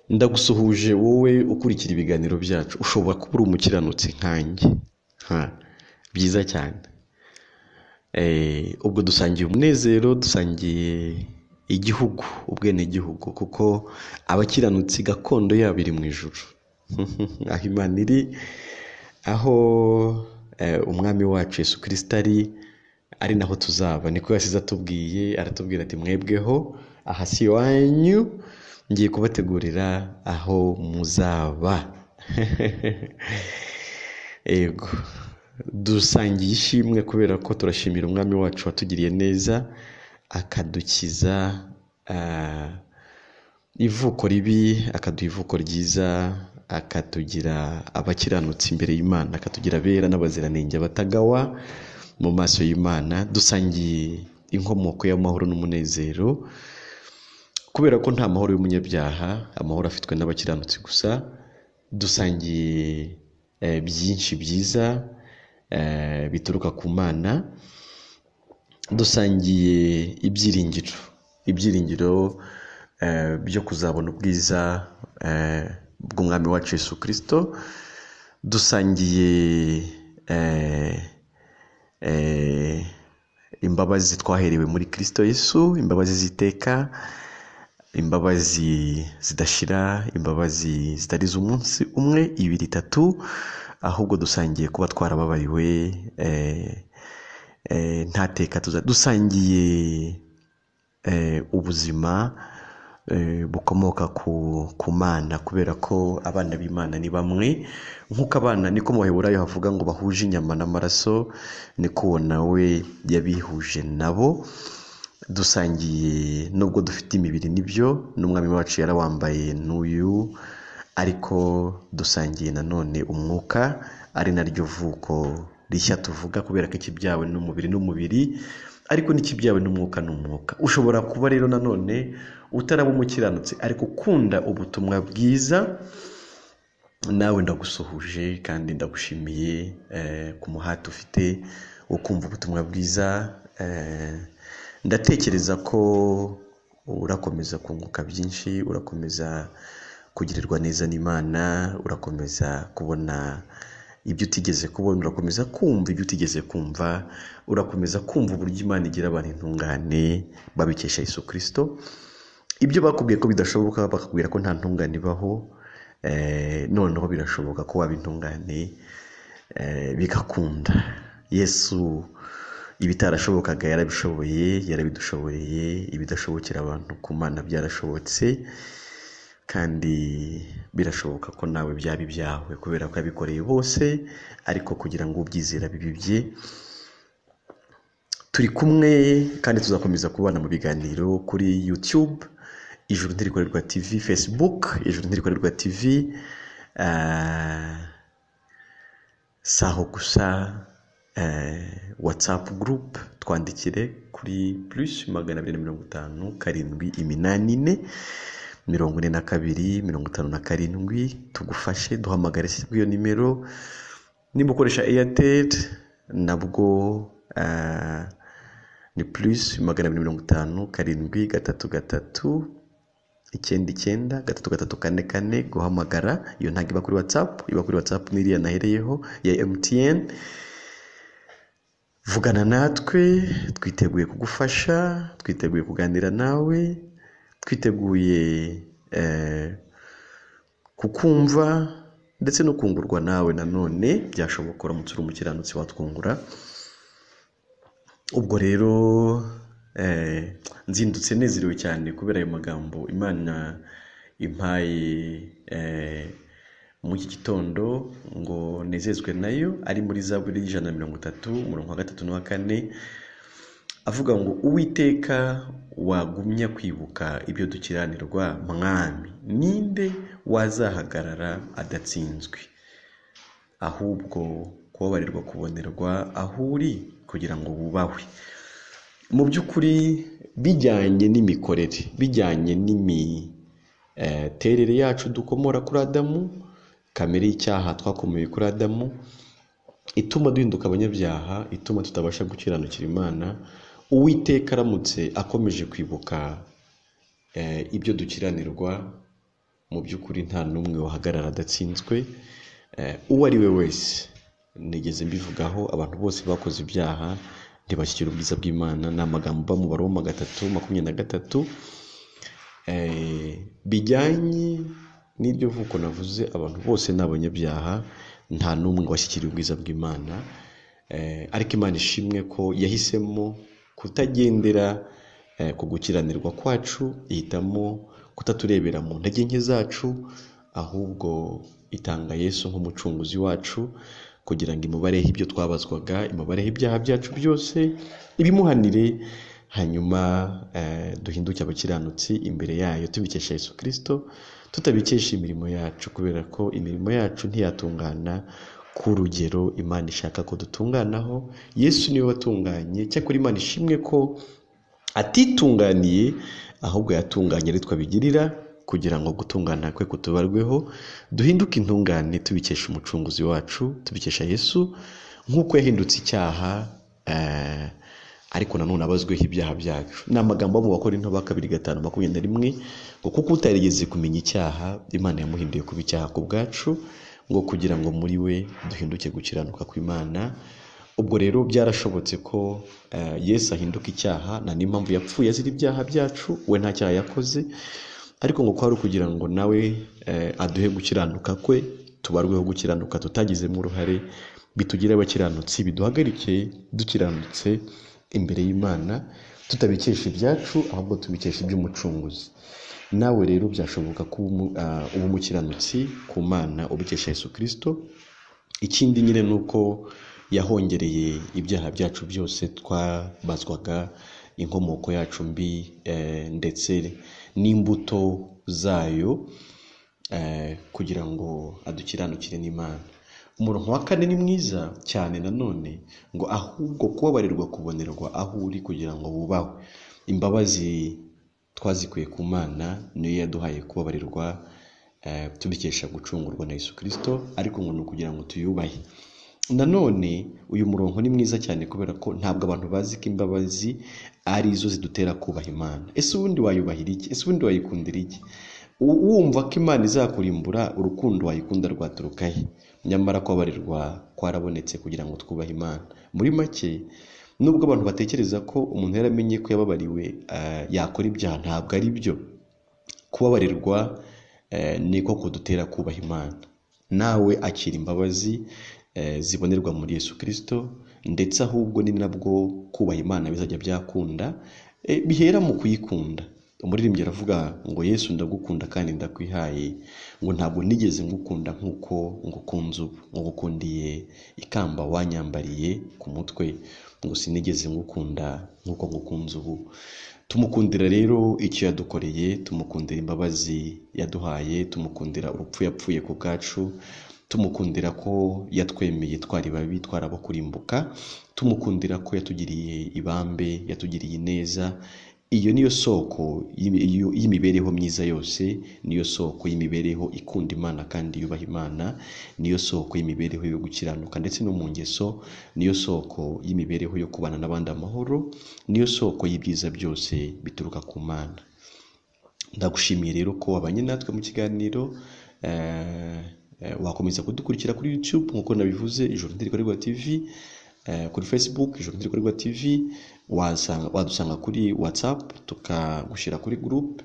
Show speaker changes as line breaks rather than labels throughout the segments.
Ndagusuhuje wowe ukurikira ibiganiro byacu, ushobora kuba uri umukiranutsi nkanjye, byiza cyane. Ubwo dusangiye umunezero, dusangiye igihugu, ubwenegihugu, kuko abakiranutsi gakondo yabo iri mu ijuru, aho Imana iri, aho umwami wacu Yesu Kristo ari naho tuzaba. Niko yasize atubwiye, aratubwira ati mwebweho aha si iwanyu, ngiye kubategurira aho muzaba. Yego, dusangiye ishimwe kubera ko turashimira umwami wacu watugiriye neza, akadukiza ivuko ribi, akaduha ivuko ryiza, akatugira abakiranutsi imbere y'Imana, akatugira abera n'abaziranenge batagawa mu maso y'Imana. Dusangiye inkomoko y'amahoro n'umunezero, kubera ko nta mahoro y'umunyabyaha, amahoro afitwe n'abakiranutsi gusa. Dusangiye byinshi byiza bituruka ku Mana. Dusangiye ibyiringiro byo kuzabona ubwiza bw'umwami wacu Yesu Kristo. Dusangiye imbabazi twaherewe muri Kristo Yesu, imbabazi z'iteka, imbabazi zidashira, imbabazi zitari iz'umunsi umwe, ibiri, itatu, ahubwo dusangiye kuba twarababariwe nta teka. Dusangiye ubuzima bukomoka ku Mana, kubera ko abana b'Imana ni bamwe, nk'uko abana, niko mu Baheburayo havuga ngo bahuje inyama n'amaraso, niko uwo nawe yabihuje nabo. Dusangiye nubwo dufite imibiri, nibyo, n'umwami wacu yarawambaye n'uyu, ariko dusangiye nanone umwuka, ari naryo vuko rishya tuvuga, kubera ko ikibyawe n'umubiri n'umubiri, ariko n'ikibyawe n'umwuka n'umwuka. Ushobora kuba rero nanone utaraba umukiranutsi ariko ukunda ubutumwa bwiza, nawe ndagusuhuje kandi ndagushimiye ku muhati ufite wo kumva ubutumwa bwiza. Ndatekereza ko urakomeza kunguka byinshi, urakomeza kugirirwa neza n'Imana, urakomeza kubona ibyo utigeze kubona, urakomeza kumva ibyo utigeze kumva, urakomeza kumva uburyo Imana igira abantu intungane babikesha Yesu Kristo. Ibyo bakubwiye ko bidashoboka, bakakubwira ko nta ntungane ibaho, noneho birashoboka ko waba intungane bigakunda. Yesu ibitarashobokaga yarabishoboye, yarabidushoboreye, ibidashobokera abantu ku Mana byarashobotse, kandi birashoboka ko nawe byaba ibyawe, kubera ko yabikoreye bose, ariko kugira ngo ubyizera bibe ibye. Turi kumwe kandi tuzakomeza kubana mu biganiro kuri YouTube Ijuru Ntirikorerwa TV, Facebook Ijuru Ntirikorerwa TV. Saho gusa, WhatsApp group, twandikire kuri plus 250 7 8 4 42 57, tugufashe, duhamagare kuri iyo nimero. Nimba ukoresha Airtel nabwo ni plus 250 7 3 3 9 9 3 3 4 4 guhamagara. Iyo ntabwo iba kuri WhatsApp, iba kuri WhatsApp n'iriya nahereyeho ya MTN. Vugana natwe, twiteguye kugufasha, twiteguye kuganira nawe, twiteguye kukumva ndetse no kungurwa nawe. Nanone byashoboka uramutse uri umukiranutsi watwungura. Ubwo rero nzindutse nezerewe cyane kubera ayo magambo Imana impaye muri iki gitondo ngo nezezwe nayo, ari muri Zaburi 130 umurongo wa 3 n'uwa 4, avuga ngo Uwiteka wagumya kwibuka ibyo dukiranirwa, mwami ninde wazahagarara adatsinzwe? Ahubwo kubabarirwa kubonerwa aho uri kugira ngo wubahwe. Mu by'ukuri bijyanye n'imikorere, bijyanye n'imiterere yacu dukomora kuri Adamu, kamere y'icyaha twakomoye kuri Adamu, ituma duhinduka abanyabyaha, ituma tutabasha gukiranukira Imana. Uwiteka aramutse akomeje kwibuka ibyo dukiranirwa, Mu by'ukuri nta n'umwe wahagarara adatsinzwe, uwo ari we wese. Nigeze mbivugaho, abantu bose bakoze ibyaha ntibashyikira ubwiza bw'Imana. Ni amagambo aba mu Baroma 3:23, bijyanye n'iryo vuko navuze, abantu bose ni abanyabyaha, nta n'umwe washyikiriye ubwiza bw'Imana. Ariko Imana ishimwe ko yahisemo kutagendera ku gukiranirwa kwacu, ihitamo kutaturebera mu ntege nke zacu, ahubwo itanga Yesu nk'umucunguzi wacu, kugira ngo imubareho ibyo twabazwaga, imubareho ibyaha byacu byose, ibimuhanire, hanyuma duhinduke abakiranutsi imbere yayo tubikesha Yesu Kristo, tutabikesha imirimo yacu, kubera ko imirimo yacu ntiyatungana ku rugero Imana ishaka ko dutunganaho. Yesu niwe watunganye. Cyakora Imana ishimwe ko atitunganiye, ahubwo yatunganye ari twabigirira, kugira ngo gutungana kwe kutubarweho, duhinduke intungane tubikesha umucunguzi wacu, tubikesha Yesu, nk'uko yahindutse icyaha, ariko nanone abazweho ibyaha byacu. Ni amagambo mu Bakorinto ba kabiri 5:21, ngo kuko utarigeze kumenya icyaha, Imana yamuhinduye kuba icyaha ku bwacu, ngo kugira ngo muri we duhinduke gukiranuka kw'Imana. Ubwo rero byarashobotse ko Yesu ahinduka icyaha, nta n'impamvu yapfuye azira ibyaha byacu, we nta cyaha yakoze, ariko ngo kwari ukugira ngo nawe aduhe gukiranuka kwe, tubarweho gukiranuka tutagizemo uruhare, bitugire abakiranutsi, biduhagarike dukiranutse imbere y'Imana, tutabikesha ibyacu, ahubwo tubikesha iby'umucunguzi. Nawe rero byashoboka ko uba umukiranutsi ku Mana ubikesha Yesu Kristo. Ikindi nyine ni uko yahongereye ibyaha byacu byose twabazwaga, inkomoko yacu mbi, ndetse n'imbuto zayo, kugira ngo adukiranukire n'Imana. Umurongo wa 4 ni mwiza cyane nanone, ngo ahubwo kubabarirwa kubonerwa aho uri kugira ngo wubahwe. Imbabazi twazikuye ku Mana, niyo yaduhaye kubabarirwa, tubikesha gucungurwa na Yesu Kristo, ariko ngo ni ukugira ngo tuyubahe. Nanone uyu murongo ni mwiza cyane, kubera ko ntabwo abantu bazi ko imbabazi ari zo zidutera kubaha Imana. Ese ubundi wayubahira iki? Ese ubundi wayikundira iki? Wumva ko Imana izakurimbura, urukundo wayikunda rwaturuka he? Nyamara kubabarirwa kwarabonetse kugira ngo twubahe Imana. Muri make, nubwo abantu batekereza ko umuntu yaramenye ko yababariwe yakora ibyaha, ntabwo ari byo. Kubabarirwa niko kudutera kubaha Imana. Nawe akira imbabazi zibonerwa muri Yesu Kristo, ndetse ahubwo ni nabwo kubaha Imana bizajya byakunda, bihera mu kuyikunda. Umuririmbyi aravuga ngo Yesu ndagukunda kandi ndakwihaye, ngo ntabwo nigeze ngukunda nk'uko ngukunze ubu, ngo ngukundiye ikamba wanyambariye ku mutwe, ngo sinigeze ngukunda nk'uko ngukunze ubu. Tumukundira rero icyo yadukoreye, tumukundira imbabazi yaduhaye, tumukundira urupfu yapfuye ku bwacu, tumukundira ko yatwemeye twari babi, twarabakurimbuka, tumukundira ko yatugiriye ibambe, yatugiriye ineza. Iyo niyo soko y'imibereho myiza yose, niyo soko y'imibereho ikunda Imana kandi yubaha Imana, niyo soko y'imibereho yo gukiranuka ndetse no mu ngeso, niyo soko y'imibereho yo kubana n'abandi amahoro, niyo soko y'ibyiza byose bituruka ku Mana. Ndagushimiye rero ko wabanye natwe mu kiganiro. Wakomeza kudukurikira kuri YouTube nk'uko nabivuze, Ijuru Ntirikorerwa TV, kuri Facebook Ijuru Ntirikorerwa TV, wadusanga kuri WhatsApp tukagushyira kuri group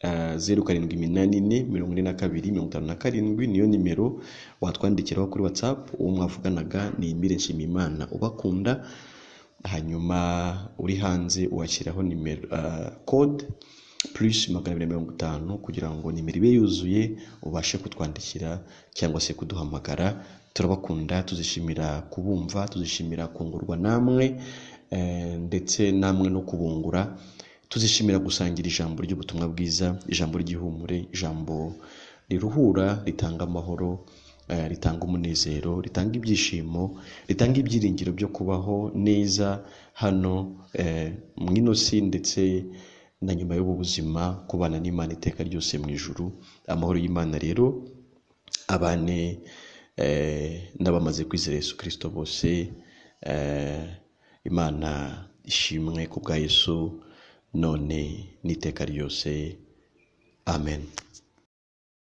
0784 42 57, niyo nimero watwandikiraho kuri WhatsApp. Uwo mwavuganaga ni Emile Nshimiyimana ubakunda. Hanyuma uri hanze washyiraho nimero code plus 250 kugira ngo nimero ibe yuzuye, ubashe kutwandikira cyangwa se kuduhamagara. Turabakunda, tuzishimira kubumva, tuzishimira kungurwa namwe, ndetse namwe no kubungura. Tuzishimira gusangira ijambo ry'ubutumwa bwiza, ijambo ry'ihumure, ijambo riruhura, ritanga amahoro, ritanga umunezero, ritanga ibyishimo, ritanga ibyiringiro byo kubaho neza hano mu ino si ndetse na nyuma y'ubu buzima, kubana n'Imana iteka ryose mu ijuru. Amahoro y'Imana rero abane n'abamaze kwizera Yesu Kristo bose. Imana ishimwe ku bwa Yesu none n'iteka ryose. Amen.